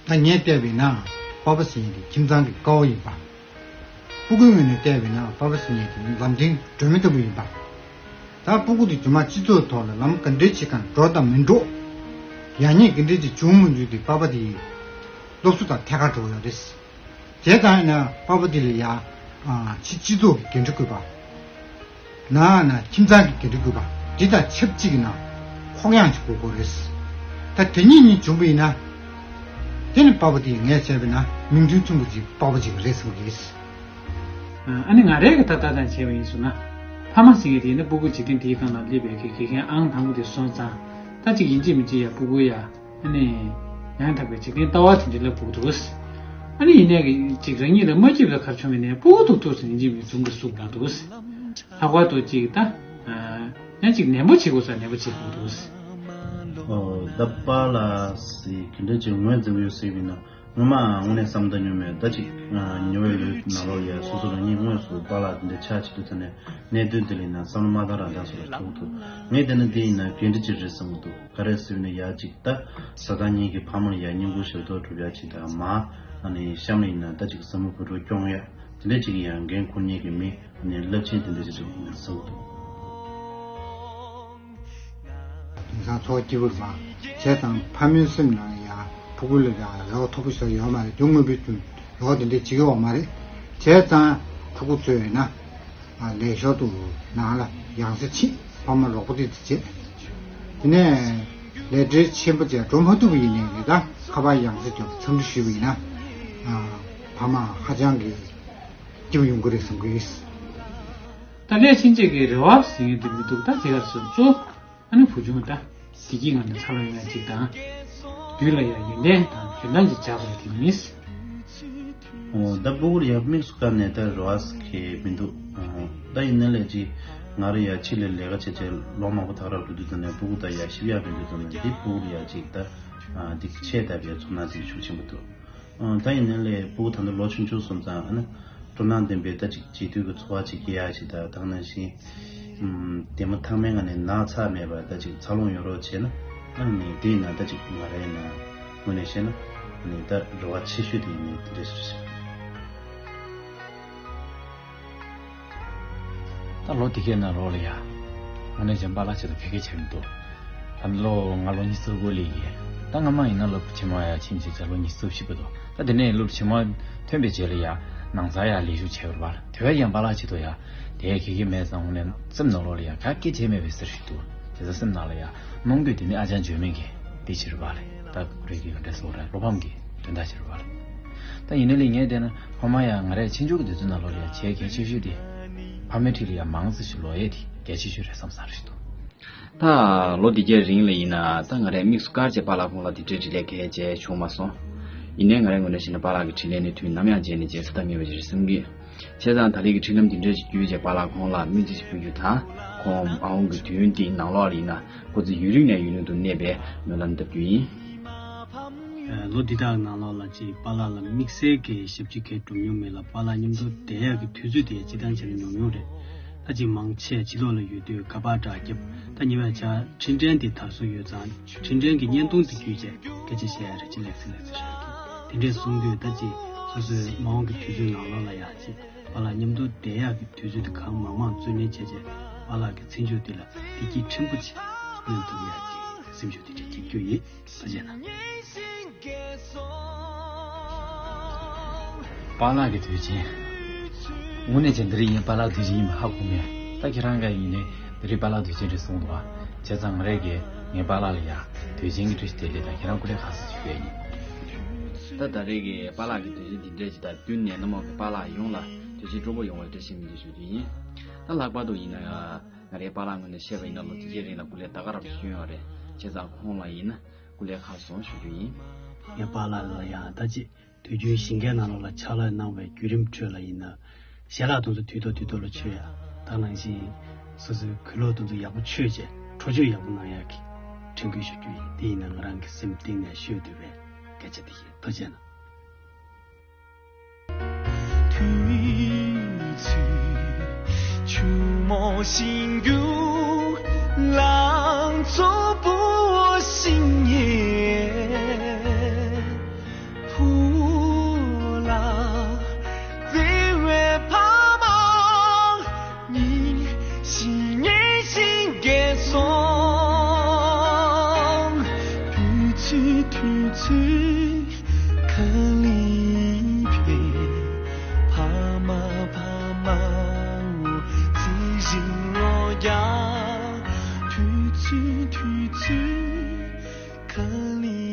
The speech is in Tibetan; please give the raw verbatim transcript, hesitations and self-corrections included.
ད་ངས་བལྟས་པས་ན་པ་ཕ་ཟེར་མཁན་དེ་ཁྱིམ་ཚང་གི་དཀའ་བ་ཡིན་པ། སྤུ་གུའི་ངོས་ནས་བལྟས་པས་ན་པ་ཕ་ཟེར་མཁན་དེ་ལམ་སྟོན་སྒྲོན་མེ་ལྟ་བུ་ཡིན་པ། ད་སྤུ་གུ་དེ་རྗེས་མ་སྤྱི་ཚོགས་ཐོག་ལ་ལམ་ག་འདྲས་ཅིག་སྒང་འགྲོ་དང་མི་འགྲོ། ཡག་ཉེས་ག་འདྲས་ཅིག་བྱུང་མི་འབྱུང་དེ་པ་ཕ་དེ་ཡི་སློབ་གསོ་དང་ཐད་ཀར་འབྲེལ་བ་ཡོད་རེད། བྱས་ཙང་ཡིན་ན་པ་ཕ་དེ་ལ་ཡ། ཨ་ཕྱི་སྤྱི་ཚོགས་ཀྱི་འགན་འཁྲི་དགོས་པ། ནང་ན་ཁྱིམ་ཚང་གི་འགན་འཁྲི་དགོས་པ། འདི་དང་ཆབས་ཅིག་ཡིན་ན་ཁོག་ཡངས་ཅིག་དགོས་དགོས་རེད། ད་དེ་གཉིས་གཉིས་བྱུང་བ་ཡིན་ན། དེ་ནི་པ་ཕ་དེ་ངས་བྱས་པ་ན་མིང་དོན་མཚུངས་པ་ཅིག་པ་ཕ་ཅིག་རེད་བསམ་གྱི་རེད། ཨ་ནི་ང་རའི་གི་ད་ལྟ་དང་བྱས་པ་ཡིན་ཟེར་ན། ཕ་མ་ཟེར་མཁན་དེ་ཡིན་ན་སྤུ་གུ་འཇིག་རྟེན་འདིའི་སྒང་ལ་སླེབས་པའི་གི་དགེ་རྒན་ཨང་དང་པོ་དེ་སོང་ཙང་། ད་ཅིག་ཡིན་གཅིག་མིན་གཅིག་ཡ་སྤུ་གུ་ཡ། ཨ་ནི། ཡང་དག་པའི་འཇིག་རྟེན་ལྟ་བ་དེ་འདྲ་ལ་སྤུ་གུ་འདུག་ཨ་ནི་ཡིན་ནའི་གི་ཅིག་རང་ཉིད་ལ་མ་སྐྱིད་པའི་ཁར་བྱུང་བའི་ནས་སྤུ་གུ་ཐུག་ཐུག་ཟེར་ཡིན་གཅིག་མིན་གཅིག་འཛུམ་གྱིས་བསུབ་དགའ་འདུག་ལྷག་པར་དུ་ཅིག་ད། ཡང་ཅིག་ནན་པོ་བྱེད་དགོས་ས་ནན་པོ་བྱེད་དགོས་འདུག་ཨོ། ད་པཱ་ལགས་ཟེར་ག་འདྲ་ཅིག་ངོས་འཛིན་གྱི་ཡོད་ཟེར་བའི་ནང་། ངོ་མ་དངོས་གནས་བསམ་བློ་བཏང་མྱོང་མེད། ད་ཅིག་ཉེ་བའི་ལོའི་ནང་ལོགས་ལ་ཡ་སོ་སོ་རང་ཉིད་དངོས་སུ་པཱ་ལགས་འདི་འདྲ་ཆགས་བྱེད་དུས་ཙམ་ནས་གནད་དོན་འདི་ལ་ཡིན་ན་བསམ་བློ་མ་བཏང་རང་བཏང་སོགས་ལ་ཐུག་འདུག་ངས་བལྟས་ན་འདི་ཡིན་ན་ག་འདྲ་ཅིག་རེད་བསམ་གྱི་འདུག་ག་རེ་ཟེར་ན་ཡ་ཅིག་ད་བཟའ་ཟླ་གཉིས་ཀྱི་ཕ་མར་ཡ་བསྙེན་བཀུར་ཞབས་ཏོག་སྒྲུབ་ཡ་ཅིག་དང་མ། ཨ་ནི་གཤམ་ལ་ཡིན་ན་ད་ཅིག་བཟའ་མོ་བུ་ཕྲུག་སྐྱོང་ཡ་དེ་འདྲ་ཅིག་ཡང་འགན་འཁུར་མཁན་གྱི་མི། ཨ་ནི་རླབས་ཆེན་དེ་འདྲ་ཅིག་རེད་བསམ་གྱི་འདུག་དེང་སང་འཚོ་བ་སྐྱིད་པོ་རེད་པ། བྱས་ཙང་ཕ་མའི་སེམས་ནང་ཡ་ཕྲུ་གུ་ལ་ཡ་རེ་བ་མཐོ་པོ་ཞིག་ཡོད་མ་རེད། དོན་དངོས་པོའི་དོན་ལོག་དེ་འདྲ་བྱེད་ཀྱི་ཡོད་མ་རེད། བྱས་ཙང་ཕྲུ་གུ་ཚོས་ཡིན་ན། ལས་ཞོར་དུ་ནང་ལ་ཡང་སེ་ཕྱིན། ཕ་མ་རོགས་པ་དེ་དེ་བྱས། དེ་ནས་ལས་བྲེལ་ཆེན་པོ་བྱས་འགྲོ་མ་ཐུབ་པ་ཡིན་ནའི་རེད། ད་ཁ་པར་ཡང་སེ་བརྒྱབ་འཚམས་འདྲི་ཞུས་པ་ཡིན་ན། ཕ་མ་ཧ་ཅང་གི་སྐྱིད་པོ་ཡོང་གི་རེད་བསམ་གི་ཡོད། ད་ལས་ཕྱིན་ཆད་ཀྱི་རེ་བ་ཟེར་མཁན་དེ་མི་འདུག་ད་དེ་གར་སོང་ཚུལ། ཨ་ནི་བུ་ཆུང་ད། བདེ་སྐྱིད་ངང་ནས་འཚར་ལོངས་ཡོང་ཡ་གཅིག་དང་། མདུན་ལ་ཡང་ཡོན་ཏན་དང་འཇོན་ཐང་ཅིག་ཆགས་སོང་དེ་མིན། ཨོ། ད་སྤུ་གུར་ཡ་དམིགས་སུ་བཀར་ནས་ད་རེ་བ་ཟེར་མཁན་མི་འདུག་ཨོ། ད་ཡིན་ན་ལས་ཅིག་ང་རང་ཡ་ཕྱི་ལ་ལས་ཀ་བྱས་བྱས་ལོ་མང་པོ་ཐག་རབ་འགྲོ་དུས་ཙམ་ནས་སྤུ་གུ་ད་ཡ་ཤི་བ་ཡ་མི་འདུག་ཙམ་ནས་འདི་སྤུ་གུར་ཡ་ཅིག་ད། འདི་ཆེ་ལྟ་བུའི་ཚོར་སྣང་ཅིག་ཤུགས་ཆེན་པོ་འདུག་ཨ། ད་ཡིན་ནའི་ལས་སྤུ་གུ་ད་ལྟ་ལོ་ཆུང་ཆུང་སོང་ཙང་ཨ་ནི་སྤྲོ་སྣང་ལྡན་པའི་ད་ཅིག་བྱིས་དུས་ཀྱི་འཚོ་བ་ཅིག་སྐྱེལ་ཡག་ཅིག་དང་། ད་ག་ནང་བཞིན་ཨམ། བདེ་མོ་ཐང་མའི་ངང་ནས་ན་ཚ་མེད་པར་ད་ཅིག་འཚར་ལོངས་ཡོང་རོགས་བྱས་ན། ཨ་ནི་དེ་ཡིན་ན་ད་ཅིག་ང་རའི་ནང་ངོས་ནས་བཤད་ན་ཨ་ནི་ད་རེ་བ་ཆེ་ཤོས་དེ་ཡིན་ནའི་དེ་འདྲ་ཞིག་རེད། ད་ལོ་དེ་གའི་ནང་ལོགས་ལ་ཡ། ང་ནས་ཀྱང་པཱ་ལགས་ཆེད་དུ་བོད་སྐད་ཆེ་རུ་འདུག་ད་ལོ་ང་ལོ་ཉི་ཤུ་རྩ་དགུ་ལ་ཡིན། ད་སྔ་མ་ཡིན་ན་སློབ་ཕྲུག་ཆེན་མོ་ཡ་ཕྱིན་བྱས་ཀྱང་ལོ་ཉི་ཤུ་རྩ་བཞི་པ་འདུག་ད་དེ་ནས་སློབ་ཕྲུག་ཆེན་མོ་ཐོན་པའི་རྗེས་ལ་ཡ་ནང་ཚ་ཡ་ལས་ཞུགས་བྱས་པ་རེད་པ། དེ་བས་ཀྱང་པཱ་ལགས་ཆེད་དུ་ཡ། དེ་ག་གེ་མེད་ཙང་དངོས་གནས་སེམས་ནང་ལོགས་ལ་ཡ་ག་སྐད་ཆ་མེད་པའི་བཟོ་ཞིག་འདུག་དེ་ཚོ་སེམས་ནང་ལ་ཡ་གནོང་འགྱོད་དེ་ནི་ཨ་ཅང་བརྗོད་མེད་ཀྱི་དེ་ཕྱིར་བ་རེད། ད་རེད་ཀྱི་ཡོན་ཏན་སོགས་རེད། བློ་ཕམ་གྱི་དོན་དག་ཕྱིར་བ་རེད། ད་ཡིན་ནའི་ལས་ངས་བལྟས་ན་ཕ་མ་ཡ་ང་རའི་ཆེ་མཆོག་གི་དུས་ཚོད་ནང་ལོགས་ལ་ཡ་བྱས་གལ་ཆེ་ཤོས་དེ། ཕ་མའི་འཁྲིས་ལ་ཡ་མང་ཙམ་ཞིག་ལོག་ཡས་དེ་གལ་ཆེ་ཤོས་རེད་བསམ་ས་རེད་འདུག་ད་ལོ་འདི་གའི་རིང་ལ་ཡིན་ན་ད་ང་རས་དམིགས་སུ་བཀར་བྱས་པཱ་ལགས་ཁོང་ལ་དེ་འདྲའི་འཕྲིན་ལས་གལ་ཆེ་བྱུང་མ་སོང་། ཡིན་ནའི་ང་རའི་ངོས་ནས་བཤད་ན་པཱ་ལགས་ཀྱི་འཕྲིན་ལས་ནི་དུས་ནམ་ཡང་བརྗེད་ནས་བརྗེད་ས་ད་མེད་པ་ཞིག་རེད་བསམ་གི། བྱས་ཙང་ད་རེས་ཀྱི་འཕྲིན་ལམ་འདི་འདྲ་ཞིག་བརྒྱུད་བྱས་པཱ་ལགས་ཁོང་ལ་སྨོན་ཚིག་ཞིག་ཕུལ་རྒྱུ་དང་། ཁོང་མ་འོངས་ཀྱི་དུས་ཡུན་འདིའི་ནང་ལོགས་ལ་ཡིན་ན་སྐུ་ཚེ་ཡུན་རིང་ནས་ཡུན་རིང་དུ་གནས་པའི་སྨོན་ལམ་བཏབ་རྒྱུ་ཡིན། ལོ་འདི་དག་ནང་ལོགས་ལ་ཅིག་པཱ་ལགས་ལ་དམིགས་བསལ་གྱི་ཞབས་ཕྱི་གང་ཡང་སྒྲུབ་མྱོང་མེད་ལ། པཱ་ལགས་མཉམ་དུ་བསྡད་ཡག་གི་དུས་ཚོད་དེ་སྤྱིར་བཏང་བྱས་ན་ཉུང་ཉུང་རེད། ད་ཅིག་མང་ཆེ་ཕྱི་ལོགས་ལ་ཡོད་དུས་ཁ་པར་འདྲ་བརྒྱབ། ད་ཉེ་བའི་ཆར་འཕྲིན་ཕྲན་དེ་དར་སྲོལ་ཡོད་ཙང་འཕྲིན་ཕྲན་གྱི་བརྙན་ཐུང་དེ་བརྒྱུད་བྱས་སྐད་ཆ་བཤད་ཡ་རེད། ཅིག་ལེགས་སེ་ལེགས་སེ་ཤོད་ཀྱི། དེ་འདྲས་གསུངས་དུས་ད་ཅིག་སོ་སོའི་མ་འོངས་ཀྱི་དུས་ཚོད་ནང་ལོགས་ལ་ཡ་ཅིག་པཱ་ལགས་མཉམ་དུ་བསྡད་ཡག་གི་དུས་ཚོད་དེ་གང་མང་མང་བརྩོན་ལེན་བྱས་བྱས་པཱ་ལགས་ཀྱི་མཚན་མཆོག་དེ་ལ་བདེ་སྐྱིད་ཕྲན་བུ་ཅིག་སྨོན་ཐུབ་ཡག་གི་སེམས་ཤུགས་དེ་འདྲ་སྐྱེ་རྒྱུ་ཡིན། ཐུགས་རྗེ་གནང་། པཱ་ལགས་ཀྱི་དུས་ཆེན། དངོས་གནས་བྱས་འདི་རིགས་ཡིན་པཱ་ལགས་དུས་ཆེན་ཡིན་པ་ཧ་གོ་མེད། ད་ཁྱེད་རང་ག་ཡིན་ནའི་འདི་རིགས་པཱ་ལགས་དུས་ཆེན་རེད་གསུངས་འདུག་ཨ། བྱས་ཙང་ང་རས་ཀྱིས་ངའི་པཱ་ལགས་ལ་ཡ་དུས་ཆེན་གྱི་བཀྲ་ཤིས་བདེ་ལེགས་དང་ཁྱེད་རང་སྐུ་ལས་ཁག་སོང་ཞུ་གི་ཡིན། ད་ད་རེས་ཀྱི་པཱ་ལགས་ཀྱི་དུས་ཆེན་འདི་འདྲས་ཅིག་དང་བསྟུན་ནས་རྣམ་པ་ཀྱི་པཱ་ལགས་ཡོངས་ལ་དུས་ཆེན་སྤྲོ་པོ་ཡོང་བའི་བཀྲ་ཤིས་སྨོན་འདུན་ཞུ་རྒྱུ་ཡིན། ད་ལྷག་པར་དུ་ཡིན་ན་ཡང་། ང་རའི་པཱ་ལགས་ངོས་ནས་བཤད་པ་ཡིན་ན་ལོ་དེ་གའི་རིང་ལ་སྐུ་ལས་ད་ག་རང་བཞུགས་ཡོད་རེད། བྱས་ཙང་ཁོང་ལ་ཡིན་ན་སྐུ་ལས་ཁག་སོང་ཞུ་རྒྱུ་ཡིན། ངའི་པཱ་ལགས་ལ་ཡང་ད་ཅི་དུས་རྒྱུན་ཞིང་ཁའི་ནང་ལོགས་ལ་ཕྱག་ལས་གནང་བའི་བརྒྱུད་རིམ་ཁྲོད་ལ་ཡིན་ན། ཞལ་ལག་དེ་ཚོ་དུས་ཐོག་དུས་ཐོག་ལ་མཆོད་ཡ། ད་ནང་བཞིན་སོ་སོའི་གོས་ལོག་དེ་ཚོ་ཡག་པོ་མཆོད་བྱས་འཕྲོ་མཆོད་ཡག་པོ་གནང་ཡ་གི་དྲན་སྐུལ་ཞུ་རྒྱུ་ཡིན། དེ་ཡིན་ན་ང་རང་གི་སེམས་གཏིང་ནས་ཤོད་འདོད་པའི་སྐད་ཆ་དེ་ཡིན། ཐུགས་རྗེ་གནང་། ཚུལ་ག་ལེར་ཕེབས། ཕ་མ་ཕ་མའོ་ཚེ་ཞིང་ལོ་བརྒྱ། དུས་ཚོད་དུས་ཚོད་ག་ལེར།